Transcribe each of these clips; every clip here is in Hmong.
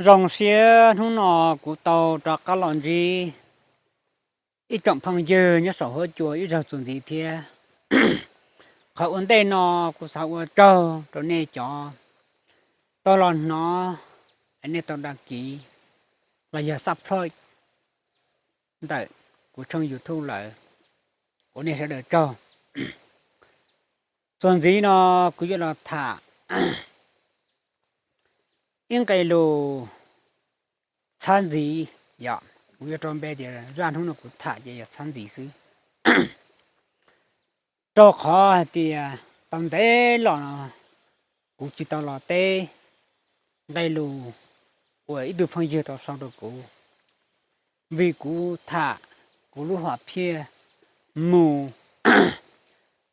Zoo siab hnub no kuv tau rov qab los ntsib ib tsoom phooj ywg nyob saum huab cua ib zaug txuas ntxiv thiab. Qhov ua ntej no kuv xav ua tsaug rau nej cov tau los hnov, nej tau đăng ký los yog subscribe ntawm kuv tshooj YouTube lawm, ua nej sawv daws tsaug. Txuas ntxiv no kuv yuav los tham ib nqe lus txhab ntxiv, yog kuv yuav rau npe tias zaj hnub no kuv tham ces yog txhab ntxiv xwb. Rau qhov hais tias tau ntev los no kuv tsis tau los teb nqe lus uas ib tug phooj ywg tau sau rau kuv, vim kuv tham kuv lub hom phiaj mus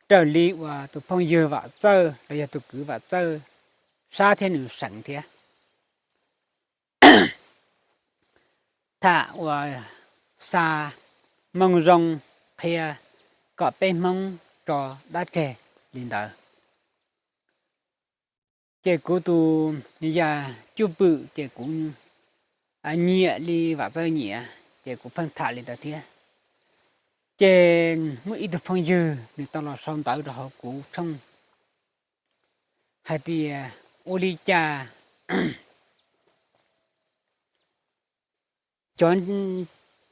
raws li uas tus phooj ywg Vam Txawj los yog tus kwv Vam Txawj sab thiab nws seem thiab. Tham uas xa moo zoo qhia kom peb Hmoob tso dab tseg li ntawd. Ces kuv tus yam cwj pwm ces kuv nyiam li Vam Txawj nyiam, ces kuv pheej tham li ntawd thiab. Ces muaj ib tug phooj ywg nws tau los sau ntawv rau hauv kuv tshooj hais tias ua li cas cov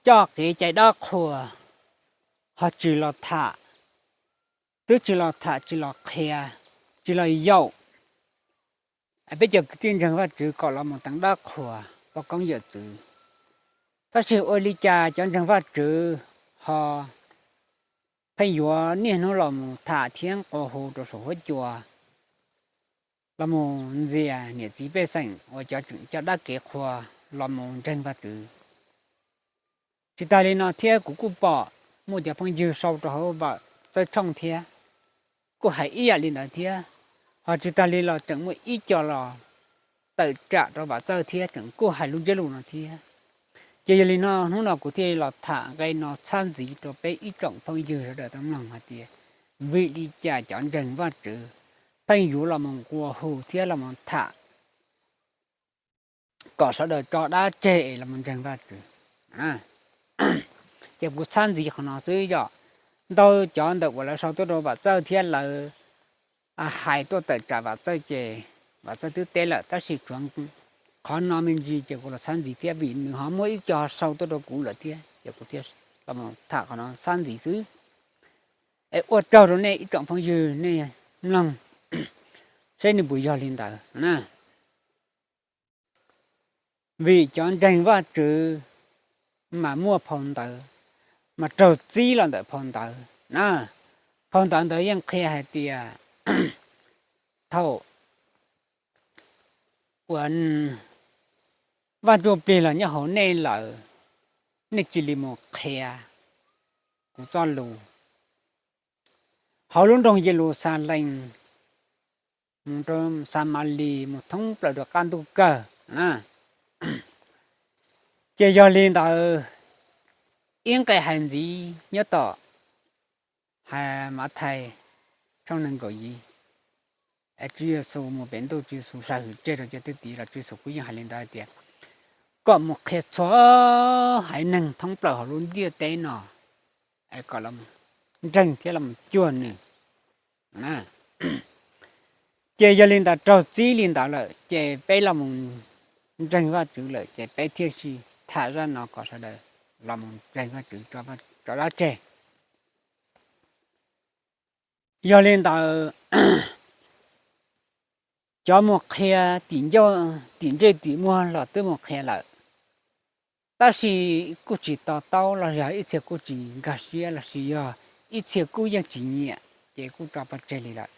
coj kev cai dab qhuas ho tsis los tham, twb tsis los tham tsis los qhia, tsis los yaum peb cov kwv tij ntseeg Vajtswv kom los mus teev dab qhuas poj koob yawm txwv. Tab sis ua li cas cov ntseeg Vajtswv ho pheej yuav niaj hnub los mus tham thiab nqua hu rau saum huab cua, los mus ntxias niam txiv pej xeem uas cov tseem coj dab kev qhuas los mus ntseeg Vajtswv. Tsis tas li no thiab kuv kuj pom muaj cov phooj ywg sau rau hauv Vam Txawj tshooj thiab, kuj hais ib yam li ntawd thiab. Ho tsis tas li los tseem muaj ib co los tawm tsam rau Vam Txawj thiab tseem kuj hais lub ntsiab lus no thiab. Ces yog li no hnub no kuv thiaj li los tham nqe no txhab ntxiv rau peb ib tsoom phooj ywg sawv daws tau mloog hais tias vim li cas cov ntseeg Vajtswv pheej yuav los mus nqua hu thiab los mus tham kom sawv daws tso dab tseg es los mus ntseeg Vajtswv. Ces kuv txhab ntxiv qhov no xwb, yog ntau cov ntawm uas lawv sau tuaj rau Vam Txawj thiab lawv hais tuaj tawm tsam Vam Txawj ces Vam Txawj twb teb lawm, tab sis tsuav qhov no me ntsis ces kuv los txhab ntxiv thiab vim nws ho muaj ib co sau tuaj rau kuv lawm thiab ces kuv thiaj los tham qhov no txhab ntxiv xwb. Es ua tsaug rau nej ib tsoom phooj ywg nej mloog seb nws puas yog li ntawd na. Vim cov ntseeg Vajtswv mas muaj phau ntawv, mas raug txib los ntawm phau ntawv na. Phau ntawv ntawd yeej qhia hais tias thaum uas Vaj Ntsujplig los nyob hauv nej lawm, nej cia li mus qhia kuv txoj lus hauv lub nroog Yes Lus Xas Lees, mus rau Xas Mas Lis, mus thoob plaws rau qab ntuj kawg na. Ces yog li ntawd, ib nqe hais ntxiv nyob tom hais Mathais tshooj nees nkaum yim, Tswv Yexus mus pem ntuj, Tswv Yexus sawv hwm tseg rau cov thwj tim los Tswv Yexus kuj yeej hais li ntawd hais tias kom mus qhia txhua haiv neeg thoob plaws hauv lub ntiaj teb no, kom los ntseeg thiab los cuag nws. Ces yog li ntawd, raug txib li ntawd lawm ces peb los mus ntseeg Vajtswv lawm ces peb thiaj li tham zaj no kom sawv daws los mus ntseeg Vajtswv, tso dab tseg. Yog li ntawd, cov mus qhia tim ncauj, tim ntsej tim muag los twb mus qhia lawm, tab sis kuj tsis to taub los yog ib txhia kuj tsis nkag siab los sis yog ib txhia kuj yeej tsis nyiam ces kuj tso pov tseg li lawm.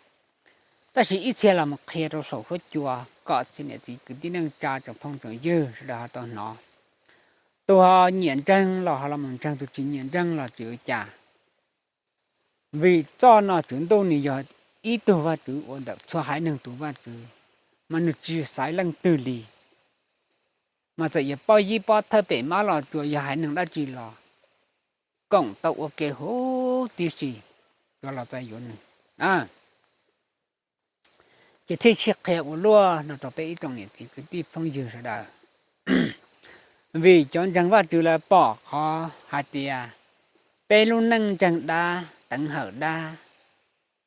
Tab sis ib txhia los mus qhia rau saum huab cua kom txhia niam txiv kwv tij neej tsa tsoom phooj tsoom ywg sawv daws ho tau hnov. Tus ho nyiam ntseeg los ho los mus ntseeg, tus tsis nyiam ntseeg los tsis ua cas. Vim txoj no Tswv Ntuj nws yog ib tug Vajtswv uas ntawm txhua haiv neeg tus Vajtswv, mas nws tsis xaiv leej twg li. Mas txawm yog pob yib pob thawj pem mab los tsuas yog haiv neeg dab tsi los koom tau ua ke huv tib si, tsuav los txais yuav nws. Ces thiaj sib qhia ua luaj no rau peb ib tsoom niam txiv kwv tij phooj ywg sawv daws. Vim cov ntseeg Vajtswv lawv pom qhov hais tias peb lub neej ntseeg dab, teev hawm dab,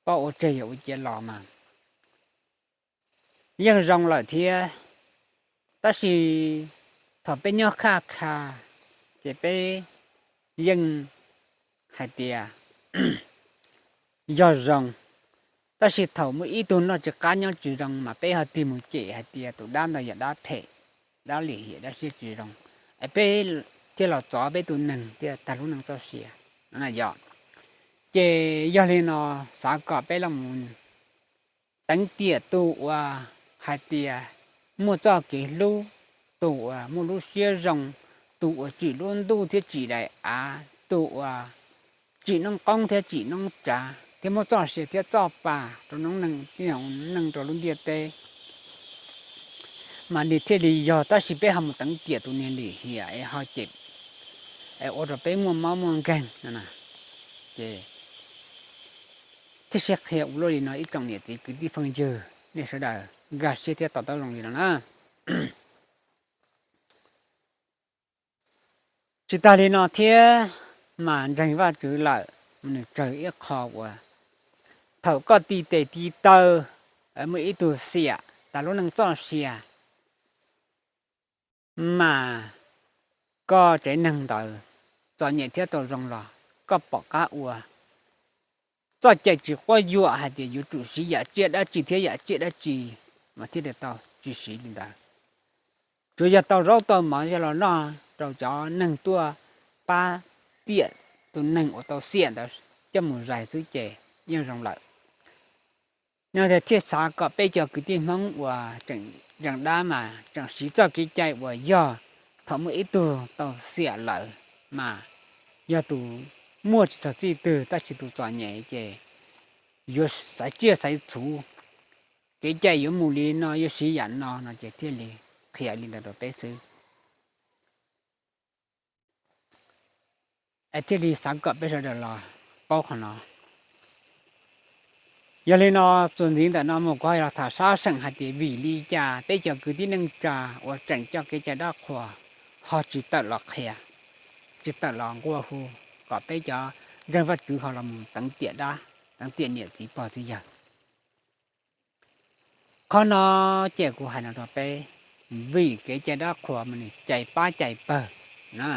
pab ua tseg yog ua cia los mas yeej zoo lawm thiab. Tab sis thaum peb nyob khaj kha ces peb yeej hais tias yog zoo, tab sis thaum muaj ib tug noj tsis qab nyob tsis zoo mas peb ho tig mus cem hais tias tus dab ntawd yog dab phem, dab lim hiam, dab siab tsis zoo, es peb thiaj los txov peb tus neeg thiaj tag lub neej txoj sia. Yog, ces yog li no xav kom peb los mus teev tiam tus uas hais tias muaj txoj kev hlub, tus uas muaj lub siab zoo, tus uas tsim lub ntuj thiab tsim daim av, tus uas tsim noob qoob thiab tsim noob tsav thiab muab txoj sia thiab txoj pa rau noob neej thiab neeg rau lub ntiaj teb, mas nws thiaj li yog. Tab sis peb ho mus teev tiam tus niag lim hiam es ho cem, es ua rau peb muaj mob muaj nkeeg no na. Ces thiaj sib qhia ua luaj li no ib tsoom niam txiv kwv tij phooj ywg nej sawv daws nkag siab thiab to taub zoo li no na. Tsis tas li no thiab, mas ntseeg Vajtswv lawm mas nws tsawg ib qho uas thaum koj ti tes ti taw, muaj ib tug xiam tag lub neej txoj sia, mas koj tsev neeg ntawd txom nyem thiab tau zoo los koj pom qab ua. Txoj cai tsis quab yuam hais tias yuav tsum siv yam tsiaj dab tsi thiab yam tsiaj dab tsi mas thiaj li tau, tsis siv li ntawd. Tsuas yog tau zaub tau mov yog los noj rau cov neeg tuaj pab tiam tus neeg uas tau xiam ntawd coj mus zais xwb ces yeej zoo lawm. No thiaj xav kom peb cov kwv tij Hmoob uas tseem ntseeg dab mas tseem siv txoj kev cai uas yog thaum muaj ib tug tau xiam lawm mas yog tus muaj tsis txog txij twg tab sis tus txom nyem ces yuav xaiv tsiaj xaiv txhu, kev cai yuav mus li no, yuav siv yam no no ces thiaj li qhia li ntawd rau peb xwb. Es thiaj li xav kom peb sawv daws los paub qhov no. Yog li no, txuas ntxiv ntawm no mus kuv ho los tham sab seem hais tias vim li cas peb cov kwv tij neej tsa uas tseem coj kev cai dab qhuas ho tsis tawm los qhia, tsis tawm los nqua hu kom peb cov ntseeg Vajtswv ho los mus teev tiam dab, teev tiam niam txiv pog txiv yawg. Qhov no ces kuv hais no rau peb, vim kev cai dab qhuas mas nws cais pab cais pawg na.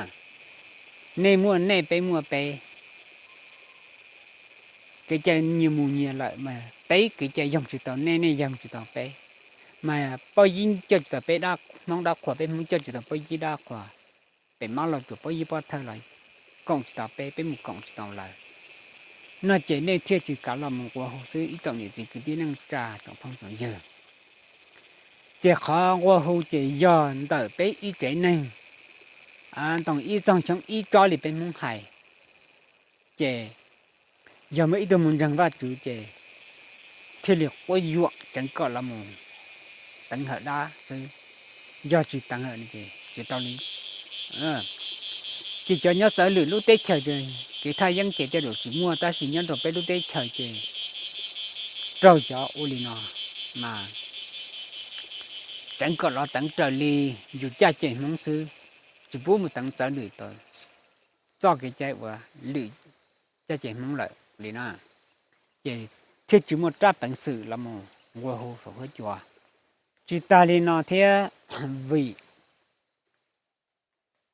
Nej muaj nej, peb muaj peb. Kev cai nyias mus nyias lawm mas peb kev cai yoog tsis tau nej, nej yoog tsis tau peb. Mas Pob Yib coj tsis tau peb, Hmoob dab qhuas, peb Hmoob coj tsis tau Pob Yib dab qhuas. Pem Mab Lauj Tsuas, Pob Yib Pob Thawj los koom tsis tau peb, peb mus koom tsis tau lawv. No ces nej thiaj tsis kam los mus nqua hu xwb ib tsoom niam txiv kwv tij neej tsa tsoom phooj tsoom ywg. Ces qhov nqua hu ces yog ntawm peb ib tsev neeg, ntoo ib txoog xyoob ib tsob li peb Hmoob hais. Ces yog muaj ib tug mus ntseeg Vajtswv ces thiaj li quab yuam tseev kom los mus teev hawm dab xwb. Yog tsis teev hawm no ces tsis tau li. Ces cov nyob txawv lwm lub teb chaws ces kev thaj yeeb ces tej zaum tsis muaj, tab sis nyob rau peb lub teb chaws ces raug cov ua li no mas tseev kom los teev raws li yus caj ces Hmoob xwb, tsis pub mus teev txawv lwm txoj kev cai uas lwm caj ces Hmoob lawm li na. Ces thiaj tsis muaj rab peev xwm los mus nqua hu saum huab cua. Tsis tas li no thiab, vim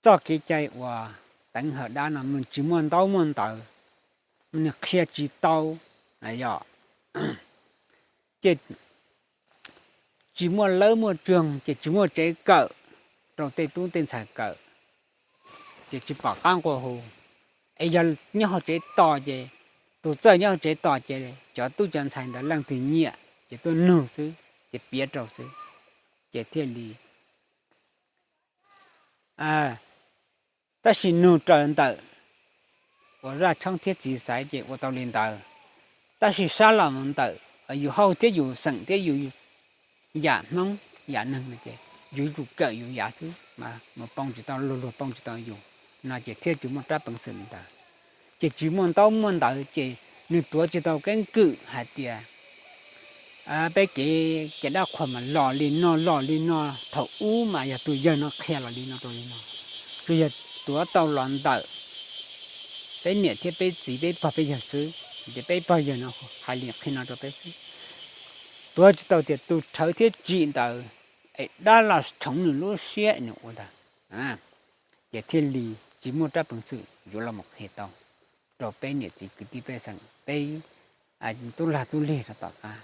txoj kev cai uas teev hawm dab no nws tsis muaj ntaub muaj ntawv, nws qhia tsis tau, yog ces tsis muaj lawb muaj tsuag ces tsis muaj tsev kawm rau tej tub tej ntxhais kawm, ces tsis pom qab nqua hu. Es yog nyob hauv tsev tos ces, tus txawj nyob hauv tsev tos ces cov tub cov ntxhais ntawd leej twg nyiam ces tuaj nug xwb ces piav rau xwb, ces thiaj li tab sis nug raws ntawm uas zaj tshoob thiab txiv xaiv ces ua tau li ntawd. Tab sis sab los mus ntawm yus hauj thiab yus xeem thiab yus yam Hmoob yam neeg no ces yus yuav tsum kawm yus yav xwb mas mus poob tsis tau, luag luag poob tsis tau yus, no ces thiaj tsis muaj rab peev xwm li ntawd. Ces tsis muaj ntaub muaj ntawv ces nws tuav tsis tau keeb kwm hais tias peb kev cai dab qhuas mas los li no los li no. Thaum ub mas yog tus yawg no qhia los li no rau li no, tsuas yog tuav tau los ntawm peb niam thiab peb txiv peb pog peb yawg xwb, ces peb pog yawg no hais li qhia no rau peb xwb. Tuav tsis tau tias tus rhawv thiab tsim ntawd es dab los tshoov nws lub siab nws ua ntag. Ces thiaj li tsis muaj rab peev xwm yuav los mus qhia tau rau peb niam txiv kwv tij pej xeem peb tub lag tub lig rau tom qab.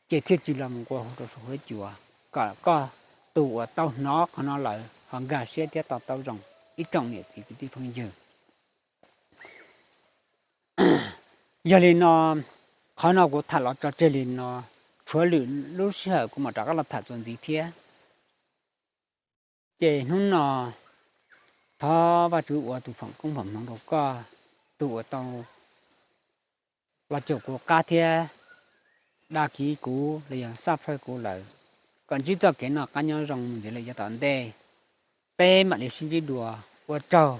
Ces thiaj tsis los mus nqua hu rau saum huab cua kom koj tus uas tau hnov qhov no lawm ho nkag siab thiab to taub zoo ib tsoom niam txiv kwv tij phooj ywg. Yog li no, qhov no kuv tham los tso tseg li no, tshuav lwm lub sij hawm kuv mam rov qab los tham txuas ntxiv thiab. Ces hnub no thov Vajtswv ua tus foom koob foom hmoov rau koj, tus uas tau los caum kuv qab thiab dag kiv kuv los yog subscribe kuv lawm, kom ntsib txoj kev noj qab nyob zoo mus ntxiv lawm yav tom ntej. Peb mam li sib ntsib dua, ua tsaug